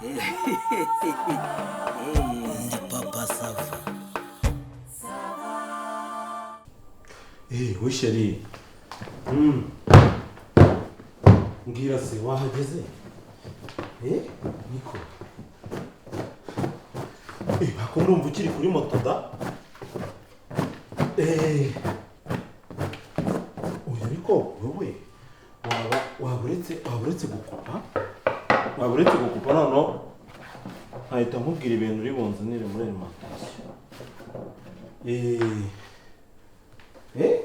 Ndi Papa Sava. Eh, oui chérie. Mbwira se wahageze? Eh, niko. Eh, ako ndumva ukiri kuri moto da. Eh. Oya ariko wowe waba waburetse gukupa? Waburetse gukupa noneho nkahita nkubwira ibintu uri bunzanire muri alimentation. Eh. Eh?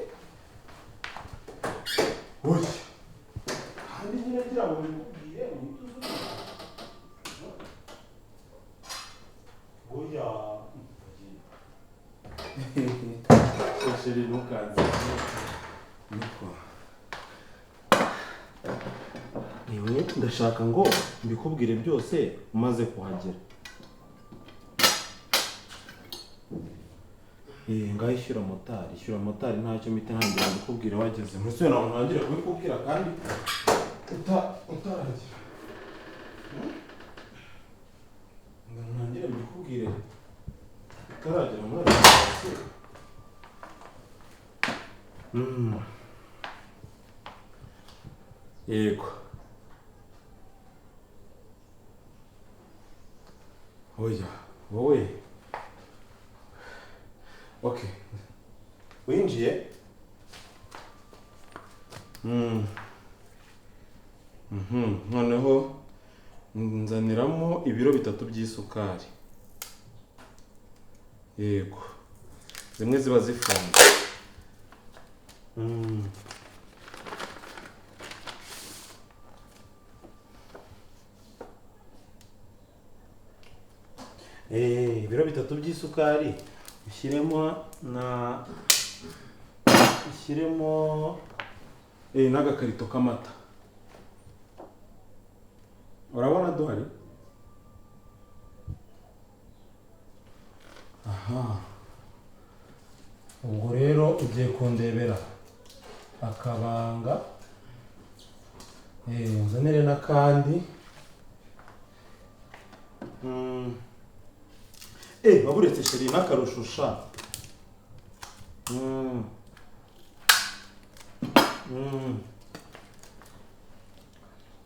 Oya. Kandi nyine ngira ngo mbikubwire uhite uzuza. Oya. Chérie, ntukanze. Niko. Ewe ndashaka ngo mbikubwire byose umaze kuhagera. Eh, ngaho ishyura motari, ishyura motari ntacyo mpita ntangira mbikubwira wageze. Mbese nawe ntangire kubikubwira kandi utaragera. Ngo ntangire mbikubwire utaragera muri alimentation. Yego. Oya, wowe. Okay. Winjiye? Noneho nzaniramo ibiro 3 by'isukari. Yego. Zimwe ziba zifunze. Ibiro 3 by'isukari ushyiremo na ushyiremo n'agakarito k'amata. Urabona duhari? Aha. Ubwo rero ugiye kundebera akabanga, nzanire n'akandi. Waburetse chérie n'akarushusha.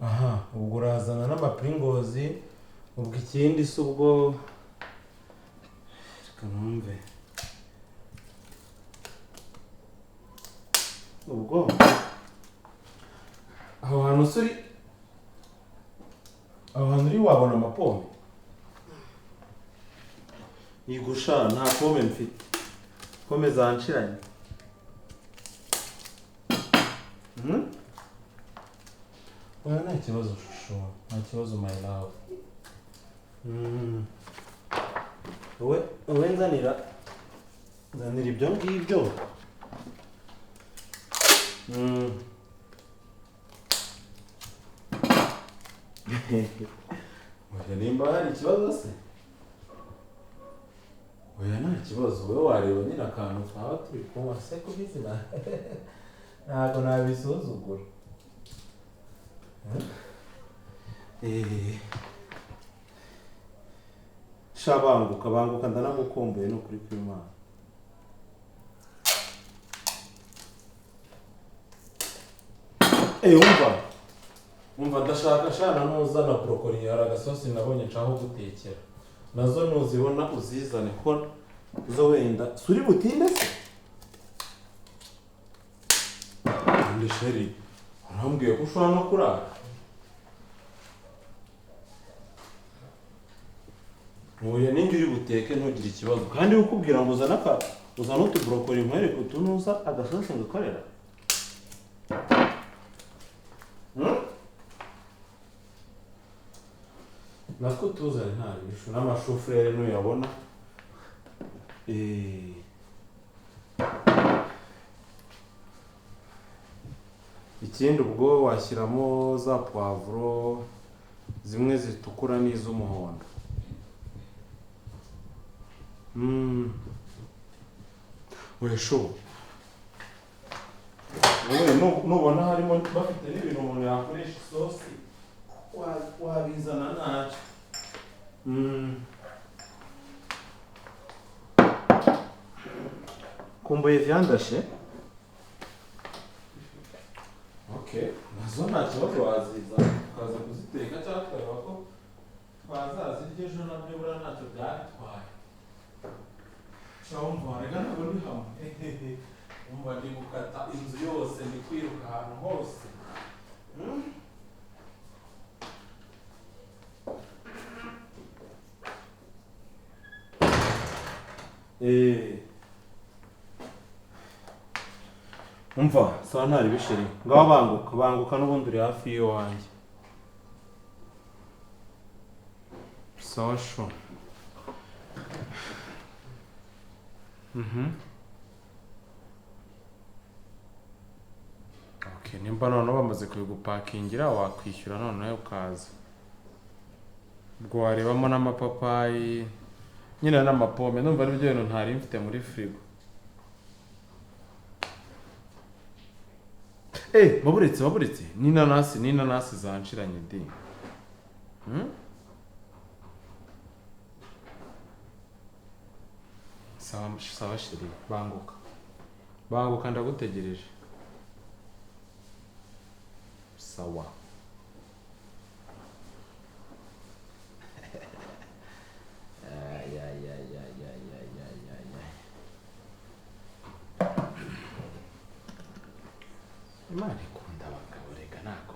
Aha, ubwo urazana n'amapringozi, ubwo ikindi si ubwo reka numve. Ubwo aho hantu uri, aho hantu uri wabona amapome? Yigusha nta pome mfite. Pome zanshiranye. Oya nta kibazo shusho, nta kibazo my love. Wowe nzanira ibyo ngibyo. Oya nimba hari ikibazo se? Oya nta kibazo, wowe wareba nyine akantu twaba turi kunywa se kubizina. Ntabwo nabisuzugura. Sha banguka banguka ndanagukumbuye ni ukuri kw'Imana. Umva ndashaka shana nuzana brokoli hari agasosi nabonye nshaka gutekera. Nazo nuzibona uzizane ko zo wenda suri butinde se? Ndi chérie, urambwiye ko ushobora no kurara. Oya ninjye uri buteke ntugire ikibazo kandi ukubwira ngo uzana aka uzana utubrokoli nkwereke utunuza agasosi ngakorera. Natwo tuzane nta bishu n'amashufurere nuyabona. Ikindi ubwo washyiramo za poivro zimwe zitukura n'iz'umuhondo. Oya sho. Wowe nubona harimo bafite n'ibintu umuntu yakoresha isosi wabizana ntacyo. Kumbuye viandashe. Okay, nazo nta kibazo waziza ukaza kuziteka cyangwa tukareba ko twazazirya ejo, nabyo buriya ntacyo byabitwaye. Wumva reka ntabwo ndi hamwe, wumva ndi gukata inzu yose, ndi kwiruka ahantu hose. Umva sawa ntari bisheri, ngaho banguka banguka n'ubundi uri hafi y'iwanjye. Sawa sho. Okay, nimba noneho bamaze kubigupakingira wakwishyura noneho ukaza. Ubwo warebamo n'amapapayi nyine n'amapome, ndumva ari byo bintu ntari mfite muri firigo. Baburetse baburetse n'inanasi n'inanasi zanshiranye di. Sawa sawa sheri, banguka banguka ndagutegereje. Sawa. Imana ikunda abagabo reka ntabwo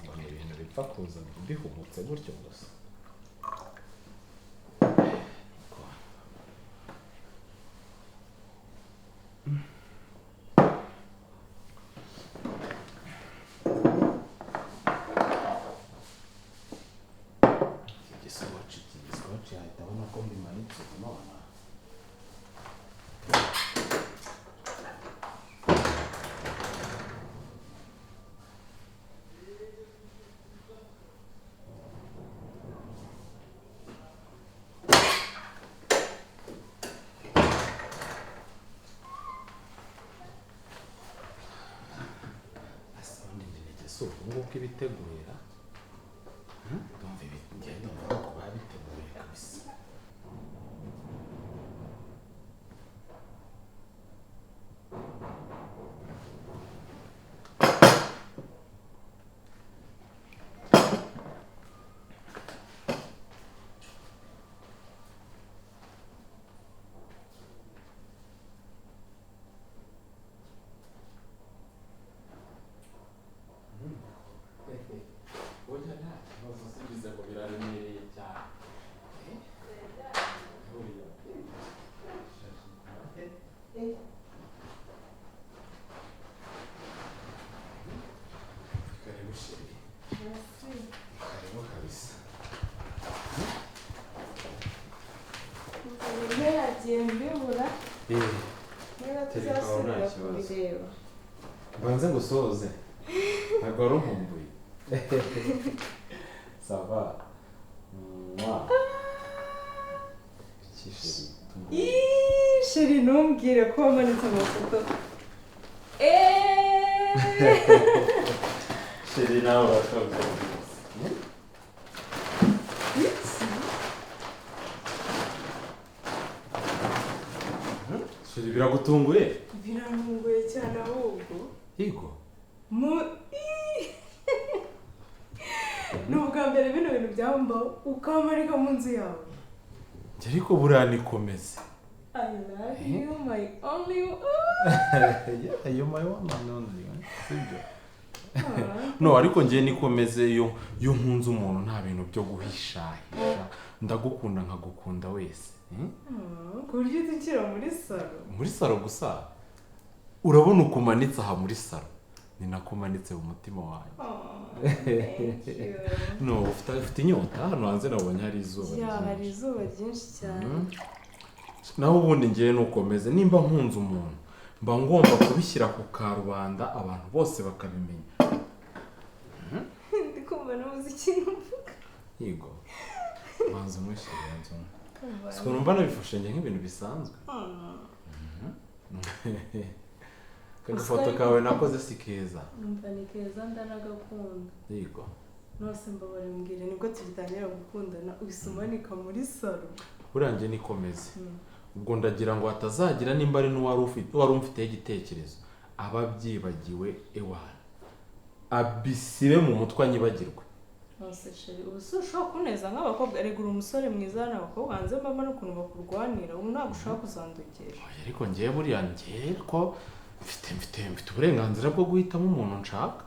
ngo ni ibintu bipfa kuza bihubutse gutyo gusa. Iki giskoci yahita abona ko mbimanitse none. Nguko ibitegurira ndumva ibigenda ngo babiteguye kabisa. Burya nta kibazo usubiza ngo biraremereye cyane. Karibu sheri. Karibu kabisa. Yagiye mbibura. Niba tuzasubira kubireba. Mbanze ngusoze. Ntabwo wari unkumbuye. Ça va. Mwah. Ih, sheri ntumbwire ko wamanitse amafoto. Sheri nawe urakabye. Sheri biragutunguye? Birantunguye cyane ahubwo. Yego. Ni ubwa mbere bino bintu byambaho ukamarika mu nzu yawe. Njye ariko buriya nikomeze. I love you, my only one. Yeah, you're my one and only. Sibyo? No, ariko njye nikomeze iyo nkunze umuntu nta bintu byo guhishahisha. Ndagukunda nkagukunda wese. Ku buryo utukira muri salo. Muri salo gusa? Urabona ukumanitse aha muri salo. Ni nako umanitse mu mutima wanjye. No, ufite inyota hano hanze nabonye hari izuba ryinshi. Hari izuba ryinshi cyane. Naho ubundi ngiye nukomeze nimba nkunze umuntu mba ngomba kubishyira ku karubanda abantu bose bakabimenya. Ndi kumva n'umuziki numvuga. Yego. Banza umwishyire banza. Siko numva nabifashe njye nk'ibintu bisanzwe. Kagafoto kawe nakoze si keza. Numva ni keza ndanagakunda. Yego. Nose mbabare mbwire, nibwo tugitangira gukundana uhise umanika muri salo? Buriya njye nikomeze. Ubwo ndagira ngo hatazagira, nimba ari n'uwari ufite, wari umfiteho igitekerezo, aba abyibagiwe, ewana, abisibe mu mutwe, anyibagirwe. Nose chéri, ubu si ushobora kuneza nk'abakobwa? Erega uri umusore mwiza hano, abakobwa hanze mbamo n'ukuntu bakurwanira, ubu ntabwo ushobora kuzandogera. Oya, ariko njyewe buriya njyewe ko mfite uburenganzira bwo guhitamo umuntu nshaka.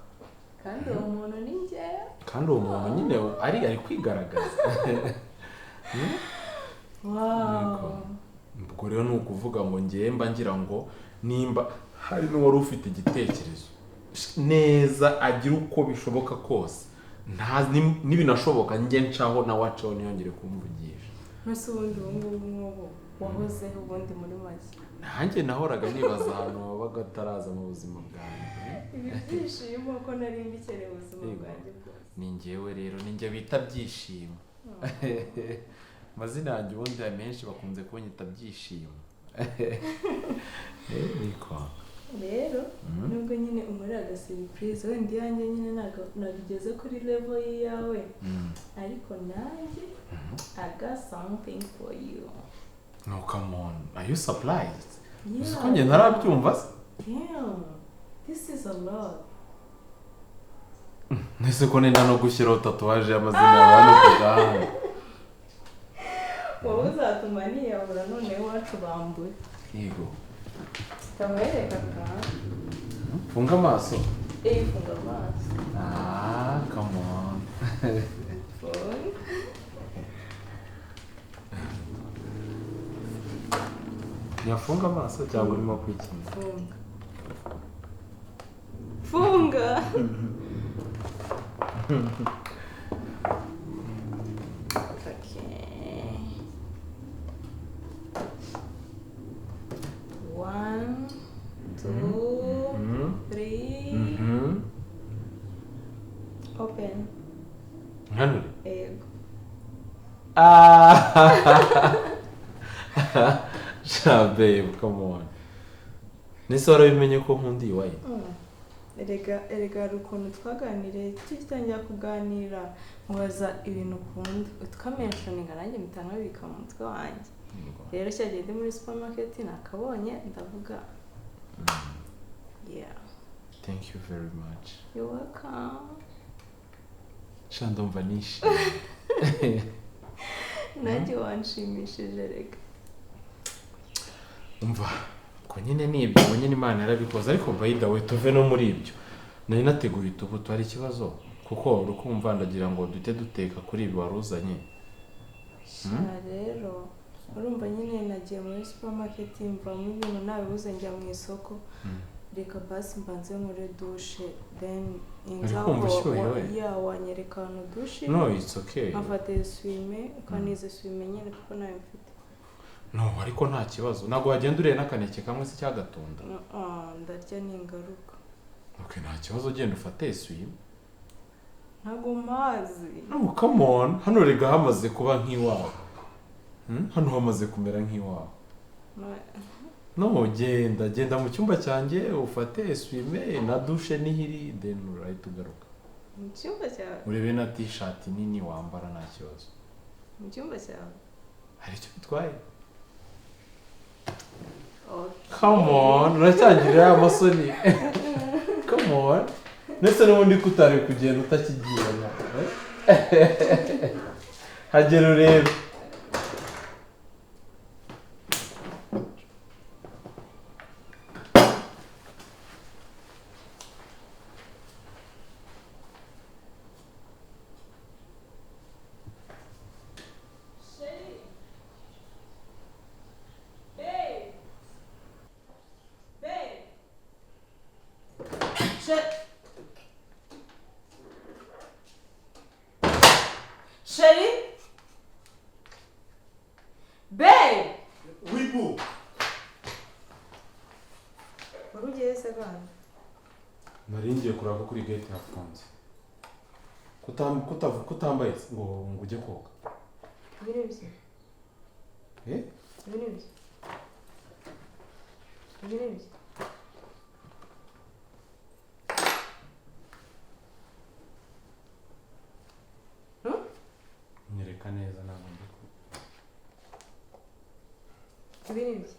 Kandi uwo muntu ni njyewe. Kandi uwo muntu nyine ari kwigaragaza. Wow. Ubwo rero ni ukuvuga ngo ngewe mba ngira ngo nimba hari n'uwari ufite igitekerezo neza, agira uko bishoboka kose, nibinashoboka njye ncaho nawe acaho, ntiyongere kumvugisha. Nose ubundi ubu ngubu nk'ubu wahozeho ubundi muri make? Nanjye nahoraga nibaza ahantu wabaga ataraza mu buzima bwanjye. Ibi byishimo ko nari mbikeneye ubuzima Yego. bwanjye bwose. Ni njyewe rero, ni njye bita Byishimo. Amazina yanjye ubundi amenshi bakunze kunyita Byishimo. Niko. Rero nubwo nyine unkorera agasurprise, wenda iyanjye nyine ntabwo nabigeze kuri level y'iyawe, ariko nanjye I got something for you. No, come on, are you surprised? Uzi ko Yeah. njye ntarabyumva se? Damn, this is a lot. Nese ko nenda no gushyiraho tatouage y'amazina yawe hano ku gahanga. Wowe uzatuma niyahura, none iwacu bambure. Yego. Kamwereka ka. Funga amaso. Eh, funga amaso. Ah, come on. Funga. Ntiyafunga amaso cyangwa urimo kwikina? Funga, funga. Okay, one, two, three. Open. Nkanure? Yego. Ah, sha babe, come on. Nese warabimenye ko nkunda iyi wine? Erega hari ukuntu twaganiriye, tugitangira kuganira mubaza ibintu ukunda, tukamentioninga, nanjye mpita nkabika mu mutwe wanjye. Rero cyagiye ndi muri supermarket nakabonye, ndavuga yeah. Thank you very much. You're welcome. Sha, ndumva nishimye. Nanjye wanshimishije rega. Umva ko nyine ni ibyo, ubu nyine Imana yarabikoze. Ariko by the way, tuve no muri ibyo, nari nateguye utubuto, hari ikibazo? Kuko urukumva ndagira ngo duhite duteka kuri ibi wari uzanye. Sha, rero urumva nyine nagiye muri supermarket mvamo ibintu nabibuze, njya mu isoko. Reka basi mbanze nkore douche, then Uri kumva ushyushye we? Ya, wanyereka ahantu douche? No, it's okay. Nkafata essuie-main, ukaniza essuie-main nyine kuko nayo mfite. No, ariko nta kibazo, ntabwo wagenda ureba n'akaneke kamwe se cyagatunda? Ah, ndarya ningaruka. Okay, nta kibazo, genda ufate essuie. Ntabwo mazi. No, come on, hano rega hamaze kuba nk'iwawe. Hano hamaze kumera nk'iwawe. No, genda, genda mu cyumba cyanjye ufate essuie-main na douche nihiri, then urahita ugaruka. Mu cyumba cyawe? Urebe na t-shirt nini wambara, nta kibazo. Mu cyumba cyawe? Hari icyo bitwaye? Okay. Come on, uracyangirira amasoni? Come on, ndetse n'ubundi ko utari kugenda utakigiye, hagera urebe. Chérie. Babe. Babe. Chérie. Babe. Wibu. Wari ugiye se bana? Nari ngiye kureba ko kuri gate hafunze. Kutambaye ngo ujye koga? Ibi ni ibiki? Eh? Ibi ni ibiki? Ibi ni ibiki? Bitereka neza, ntabwo ndi ku Ibi ni ibiki?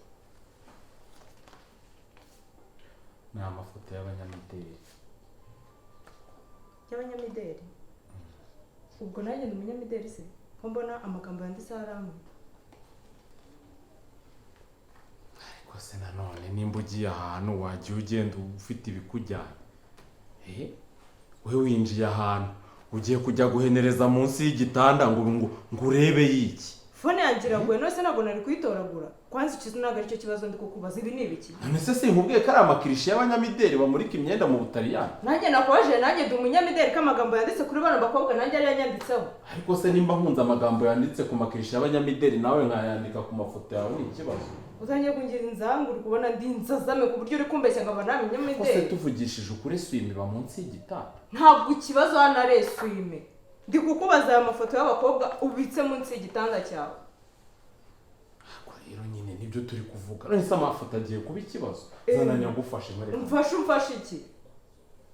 Ni amafoto y'abanyamideli. Y'abanyamideli? Ubwo nanjye ndi umunyamideli se, ko mbona amagambo yanditseho ari amwe? Ariko se nanone nimba ugiye ahantu, wagiye ugenda ufite ibikujyanye? We winjiye ahantu ugiye kujya guhenereza munsi y'igitanda ngo urebe yiki? Phone yanjye iraguye, none se ntabwo nari kuyitoragura? Kwanza icyo ntabwo aricyo kibazo ndi kukubaza. Ibi ni ibiki? None se sinkubwiye ko ari amakirishi y'abanyamideli bamurika imyenda mu Butaliyani? Nanjye nakubajije, nanjye ndi umunyamideli, ko amagambo yanditse kuri bano bakobwa nanjye ariyo yanyanditseho? Ariko se nimba nkunze amagambo yanditse ku makirishi y'abanyamideli, nawe nkayandika ku mafoto yawe, ni ikibazo? Utangiye kungira inzangu. Uri kubona ndi inzazame ku buryo uri kumbeshya ngo aba ni Ko se abanyamideli? tuvugishije ukuri, swime iba munsi y'igitanda? Ntabwo ikibazo hano ari essuie-main. Ndi kukubaza aya mafoto y'abakobwa ubitse munsi y'igitanda cyawe. Ariko rero nyine nibyo turi kuvuga. None se amafoto agiye kuba ikibazo? Zana nyagufashe nkwereke. Umfashe? Umfashe iki?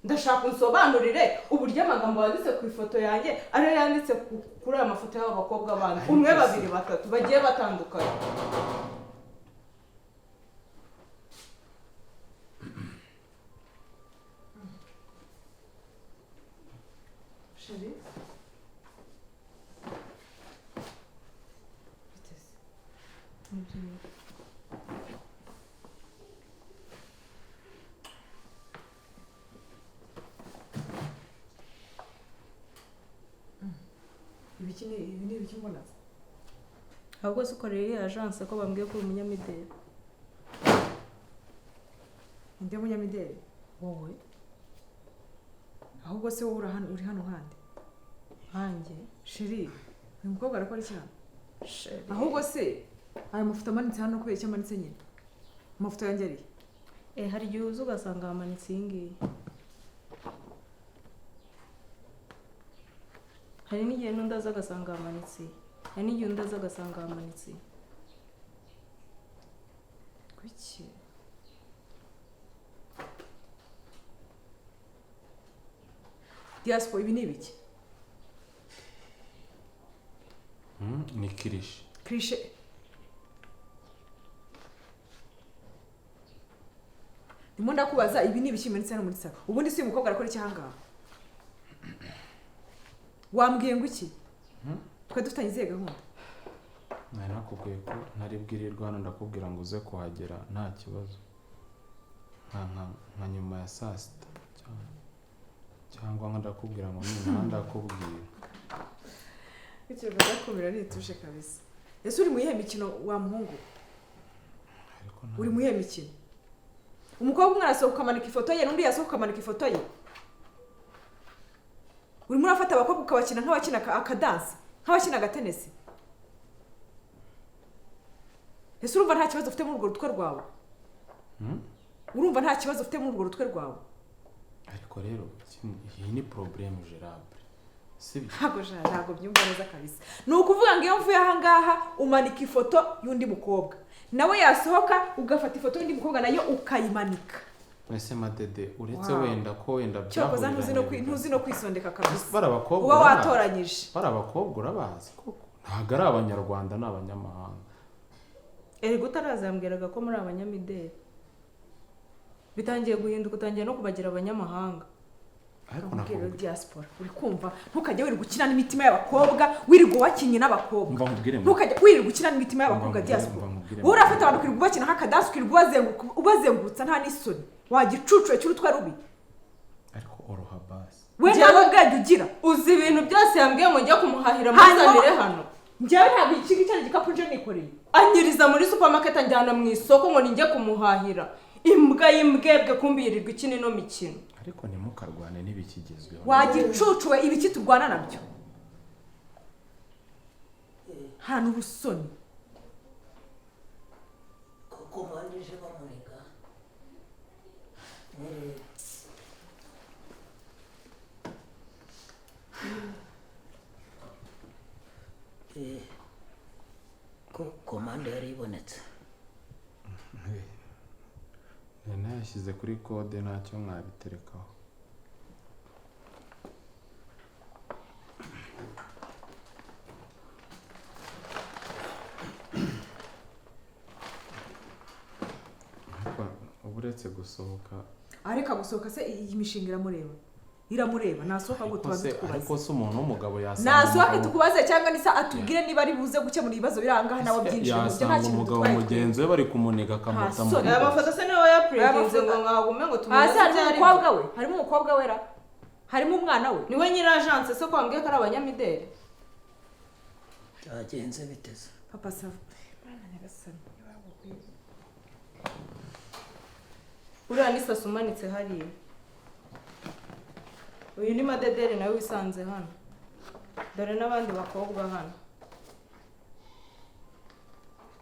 Ndashaka unsobanurire uburyo amagambo yanditse ku ifoto yanjye ariyo yanditse kuri aya mafoto y'aba bakobwa bandi, umwe, babiri, batatu, bagiye batandukanye. Chéri, bite se? Ni byiza. Ibiki ni ibi? Ni ibiki mbona? Ahubwo se ukorera iriya agence, ko bambwiye ko uri umunyamideli? Inde munyamideli? Wowe. Ahubwo se wowe uri hano, uri hano nkande? Nkanjye? Chéri, uyu mukobwa arakora iki hano? Chéri. Ahubwo se aya mafoto amanitse hano, kubera icyo amanitse nyine? Amafoto yanjye arihe? Eh, hari igihe uza ugasanga hamanitse iyi ngiyi, hari n'igihe n'undi aza agasanga hamanitse iyi, hari n'igihe undi aza agasanga hamanitse iyi. Kuki? Diaspora, ibi ni ibiki? Ni cliché. Cliché? Ndimo ndakubaza, ibi ni ibiki bimanitse hano muri salon? Ubundi si uyu mukobwa arakora iki ahangaha? Wambwiye ngo iki? Twari dufitanye izihe gahunda? Nari nakubwiye ko ntari bwirirwe hano, ndakubwira ngo uze kuhagera nta kibazo, nka nyuma ya saa sita, cyangwa nka ndakubwira ngo ninaha ndakubwira. Bityo bagakumira nituje kabisa. Ese uri mu iyihe mikino, wa muhungu? Ariko Uri mu iyihe mikino? Umukobwa umwe arasohoka ukamanika ifoto ye, n'undi yasohoka ukamanika ifoto ye. Urimo urafata abakobwa ukabakina nk'abakina akadansi, nk'abakina agatenesi. Ese urumva nta kibazo ufite muri urwo rutwe rwawe? Hmm? Urumva nta kibazo ufite muri urwo rutwe rwawe? Ariko rero iyi ni problème gérable, sibyo? Ntabwo jana, ntabwo byumva neza kabisa. Ni ukuvuga ngo iyo mvuye aha ngaha, umanika ifoto y'undi mukobwa, nawe yasohoka ugafata ifoto y'undi mukobwa, nayo ukayimanika. Ese madede, uretse Wow. wenda ko wenda Cyokoza ntuzi no byahuriranye. Ntuzi no kwisondeka kabisa. Bari abakobwa Uba urabazi. watoranyije. Bari abakobwa urabazi koko, ntabwo ari Abanyarwanda, ni abanyamahanga. Erega utaraza yambwiraga ko muri abanyamideli. Bitangiye guhinduka, utangiye no kubagira abanyamahanga. Ariko Nkubwire rero, nakubwira diaspora, uri kumva, ntukajya wirirwa ukina n'imitima y'abakobwa, wirirwa wakinnye n'abakobwa. Umva nkubwire Ntukajya wirirwa ukina n'imitima y'abakobwa. Umva nkubwire, Diaspora, umva nkubwire. wowe urafata abantu ukirirwa ubakina nk'akadansi, ukirirwa ubazengurutsa nta n'isoni, wagicucuye cy'urutwe rubi. Ariko oroha basi. We nta n'ubwenge ugira. Uzi ibintu byose yambwiye ngo njye kumuhahira, muzanire hano? Njyewe ntabwo iki ngiki ari igikapu nje nikoreye. Anyiriza muri supermarket, anjyana mu isoko ngo ninjye kumuhahira. Imbwa y'imbwebwe, kumbi yirirwa ikina ino mikino. Ariko ntimukarwane n'ibikigezweho. Wagicucuwe, ibiki turwana nabyo nta n'ubusoni. Kuko mpandije bamurega. Ko commande yari ibonetse. Nari nayashyize kuri kode, ntacyo mwabiterekaho. Uretse gusohoka. Areka gusohoka se, iyi mishinga iramureba, iramureba. Nasohoka ngo tubaze tukubaze. Ariko se umuntu w'umugabo yasanga Nasohoke umugabo- tukubaze, cyangwa nisa atubwire niba ari buze gukemura ibibazo biri aha ngaha, nawe byinjire mu byo, nta Yasanga kintu umugabo dutwaye. mugenzi we bari kumuniga akamuta mu Nta soni. Aya mafoto se niwe wayaprintinze Aya ngo mafoto- mwagume ngo tumubaze Hasi harimo ibyo ari umukobwa we, harimo umukobwa wera, harimo umwana we. Niwe nyiri agence se, ko wambwiye ko ari abanyamideli? Byagenze biteze? Papa Sava, Mana nyagasani. Uriya ni saso umanitse hariya. Uyu ni Madederi nawe wisanze hano. Dore n'abandi bakobwa hano.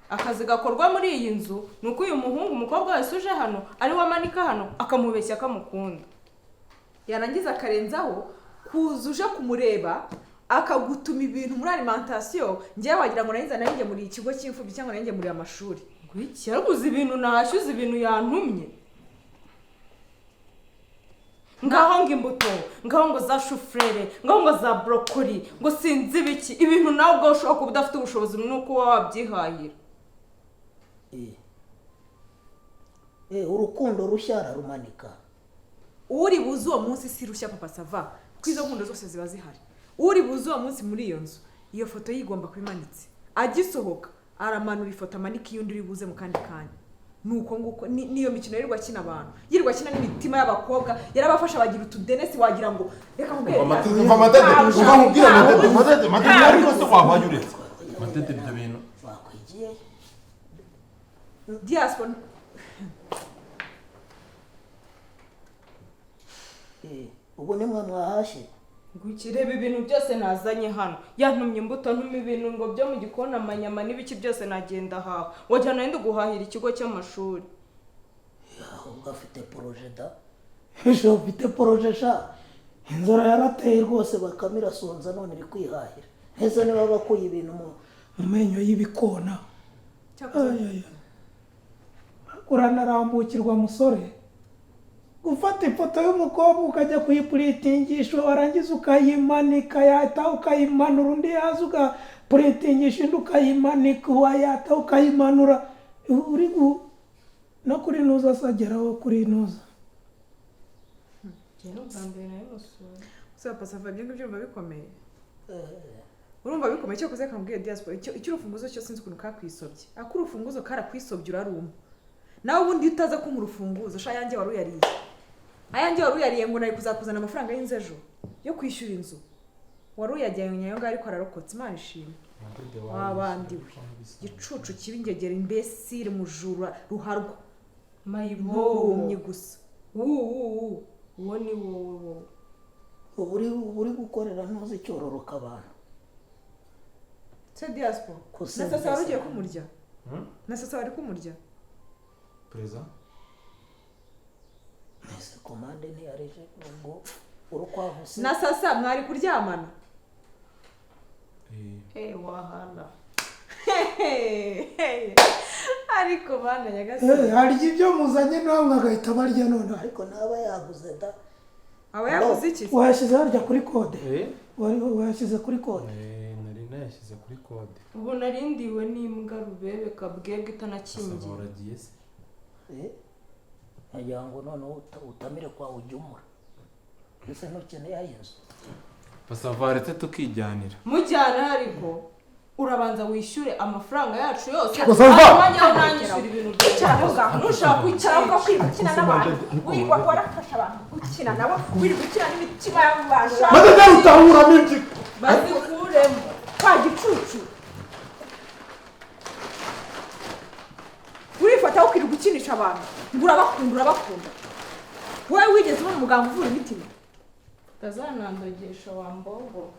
Akazi gakorwa muri iyi nzu ni uko uyu muhungu, umukobwa wese uje hano ari we amanika hano, akamubeshya akamukunda. Yarangiza akarenzaho kuza uje kumureba akagutuma ibintu muri alimentation. Ngewe wagira ngo narinza naringemuriye ikigo cy'imfubyi cyangwa naringemuriye amashuri. Ngo iki? Yaraguze ibintu nahashyuze, ibintu yantumye ngaho, ngo imbuto, ngaho ngo za chou-fleur, ngaho ngo za broccoli, ngo sinzi ibiki, ibintu nawe ubwawe ushobora kuba udafite ubushobozi nuko uba wabyihahira. Urukundo rushya ararumanika. Uri buze uwo munsi si rushya, Papa Sava, kuko izo nkundo zose ziba zihari. Uri buze uwo munsi muri iyo nzu, iyo foto ye igomba kuba imanitse. Agisohoka aramanura ifoto, amanika iy'undi uri buze mu kandi kanya. Ni uko nguko niyo mikino yirirwa akina abantu, yirirwa akina n'imitima y'abakobwa. Yarabafasha bagira utudenesi, wagira ngo reka nkubwire. Umva Madede, umva nkubwire Madede, Madede, Madede, ariko se wabaye uretse Madede, ibyo bintu. Bakwigiye. Diaspora. Ubu nimwe mwahashye? Ngo iki? Reba ibintu byose nazanye hano. Yantumye imbuto, ntuma ibintu ngo byo mu gikoni, amanyama n'ibiki byose nagenda haha, wagira ngo ndi guhahira ikigo cy'amashuri. Ahubwo afite projet da, ejo afite projet sha. Inzara yarateye rwose, bakame irasonza none iri kwihahira. Ese niba bakuye ibintu mu menyo y'ibikona? Ay, ay, ay. Uranarambukirwa musore, gufata ifoto y'umukobwa ukajya kuyipuritingisha, warangiza ukayimanika, yata ukayimanura, undi yaza ugapuritingisha indi ukayimanika, wayata ukayimanura, uri no kuri nuza asageraho kuri nuza. Njye ni ubwa mbere nabimusuye. Se Papa Sava, ibyo ngibyo urumva bikomeye, urumva bikomeye? Cyo kuze kamubwiye diaspora, icyo urufunguzo cyo sinzi ukuntu kakwisobye, ako urufunguzo karakwisobye uraruma. Nawe ubundi iyo utaza kumpa urufunguzo sha, ayanjye wari uyariye, ayanjye wari uyariye, ngo nari kuzakuzana amafaranga y'inzu ejo yo kwishyura inzu, wari uyajyanye ayo ngayo. Ariko ararokotse, Imana ishimwe. Madede. Wabandiwe igicucu kibi, ingegera, imbesire, mujura ruharwa. Mayibobo. Nturumye gusa. Wu uwo ni wowe, wowe. Ubu uri gukorera ntuzi cyororoka abantu. Se diaspora, Kose na sasa wari ugiye mbese. kumurya? Na sasa wari kumurya? Perezida. Ese commande ntiyarije ngo urukwavu se? Na sasa mwari kuryamana? Eh, wahala. Ariko bana nyagasani. Harya ibyo muzanye nawe agahita barya noneho? Ariko ntaba yaguze da. Aba yakoze iki se? Wayashyize harya kuri code? Wayashyize kuri code? Nari nayashyize kuri code. Ubu narindiwe n'imbwa rubebe kabwebwe itanakingiye. Saba waragiye se? Nkagira ngo noneho utamire kwa ujyumura, ese ntukeneye ay'inzu? Basava, retse tukijyanira. Mujyana, ariko urabanza wishyure amafaranga yacu yose. Gusa va! Hanyuma njyewe nanyishyura ibintu. Icara aho ngaho. Nushaka Icara aho ngaho, kwicara. kwirirwa ukina n'abantu, wirirwa warafasha abantu gukina nabo, wirirwa ukina n'imitima y'abantu. Madede, utahuramo impyiko. Bazikuremo. Kwa gicucu urifata ukirirwa ukinisha abantu ngo urabakunda, urabakunda. Wowe wigeze ubona umuganga uvura imitima? Utazanandogesha wa mbogo.